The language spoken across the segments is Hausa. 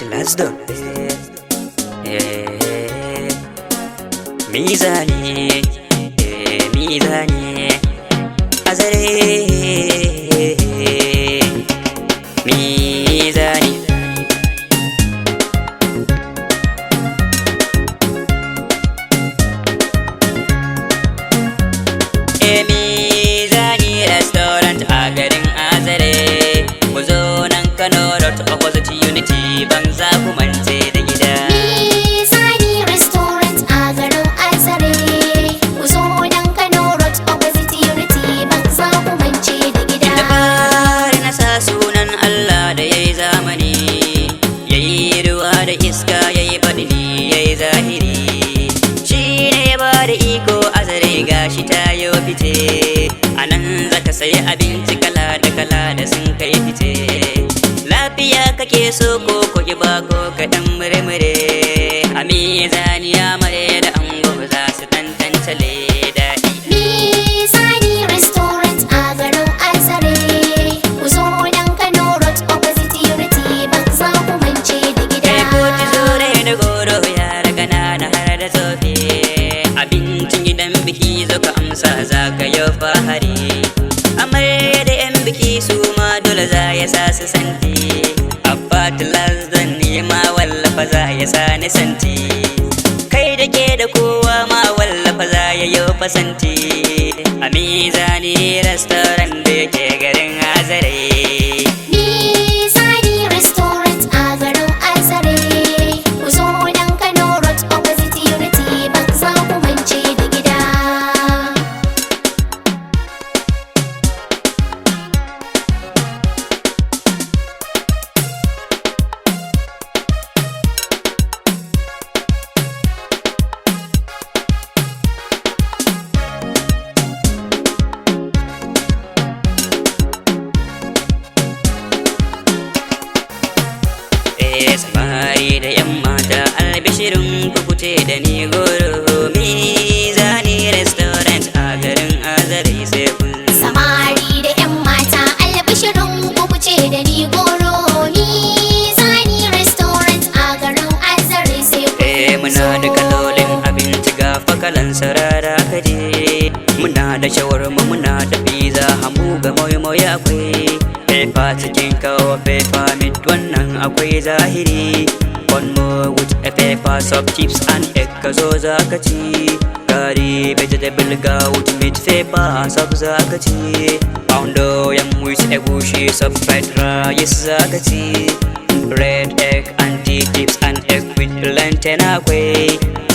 Lasdon. Mizani, mizani, Azare, mizani. Mizani Restaurant a garin Azare. Ku zo nan Kano Road, opposite Unity Bank, za ku mance da gida. Mizani Restaurant a garin Azare. Ku zo nan Kano Road, opposite Unity Bank, za ku mance da gida. Da fari na sa sunan Allah da ya yi zamani, ya yi ruwa da iska, ya yi baɗini, ya yi zahiri. Shi ne ya ba da iko, Azare gashi ta yi fice. A nan zaka sayi abinci kala da kala da sun kai fice. Lafiya kake so ko ba ko kaɗan mure-mure. A Mizani amarya da ango za su tantance daɗi. Mizani Restaurant a garin Azare. Ku zo nan Kano Road, opposite Unity Bank, za ku mance da gida. Kai ko ci zore da goro, yara ganana har da tsofi. Abincin gidan biki, zo ka amsa, za ka yi fahari. Amarya da yan biki su ma dole za ya sa su santi. Abba zan ma wallafa za ya sa ni santi. Kai da ke da kowa ma wallafa za ya yi fasanti. A Mizani Restaurant da yake garin Azare. Mizani Restaurant a garin Azare. Ku zo nan Kano Road, opposite Unity Bank, za ku mance da gida. Samari da yan mata, albishirin ku, kuce da ni goro. Mizani Restaurant a garin Azare, sai kun Samari da 'yan mata, albishirin ku, kuce da ni goro. Mizani Restaurant a garin Azare, sai ku Muna da kalolin abinci, ga fakalan sarara kaje. Muna da shawarma, muna da pizza, hamburger, moi moi akwai. Pepper chicken, kawo pepper meat, wannan akwai zahiri. One more with a pepper soup, chips and egg, ka zo za ka ci. Curry vegetable ga with meat, pepper soup za ka ci. Poundo yam with egusi soup, fried rice za ka ci. Bread, egg and tea, chips and egg with plantain akwai.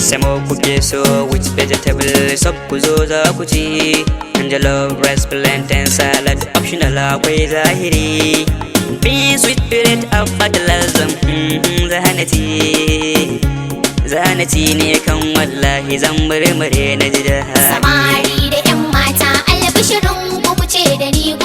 Samo kuke so with vegetable soup, ku zo za ku ci. Jollof rice, plantain salad optional akwai zahiri. Beans with bread of fertilizer, zanati. Zanati ne kan wallahi zan murmure na ji daɗi. Samari da 'yan mata, albishirin ku, kuce da ni.